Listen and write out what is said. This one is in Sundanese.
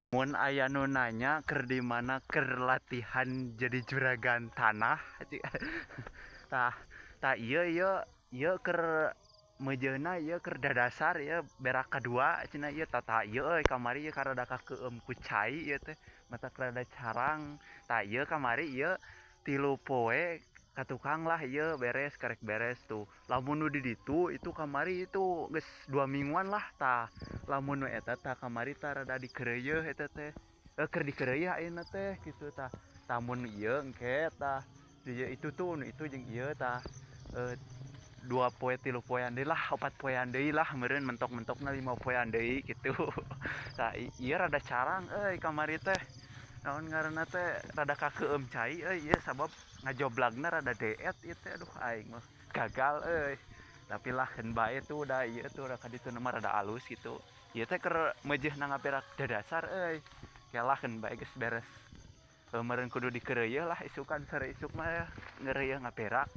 Mun aya nu nanya keur di mana keur latihan jadi juragan tanah, tah tah ieu ieu ieu keur meujeuna, ieu keur dadasar, ieu berak kadua cenah ieu. Tah tah, ieu euy, kamari ieu karada kakeueum ku cai ieu teh, matak rada carang. Tah, ieu kamari ieu 3 poe ka tukang lah, ieu beres, karek beres tuh. Lamun nu di ditu itu kamari itu geus 2 mingguan lah. Tah, lamun nu eta tah kamari tah rada dikeureuyeun eta teh, keur dikeureuyeun ayeuna teh kitu. Tah, lamun ieu engke tah ieu itu tuh nu itu jeung ieu tah, 2 poe, 3 poean deui lah, 4 poean deui lah meureun, mentok-mentokna 5 poean deui kitu. Tah, ieu rada carang euy, kamari teh naon ngaranna teh, rada kakeueum cai euy ieu, sabab ngajoblagna rada deet ieu teh. Aduh, aing mah gagal euy, tapi lah keun bae tuh, da ieu tuh da ka ditu mah rada alus gitu. Ieu teh keur meujeuna ngaberak dadasar euy. Kelah, keun bae geus beres, meureun kudu dikeureuyeun lah isukan, sore isuk mah ya, ngeureuyeuh ngaberak.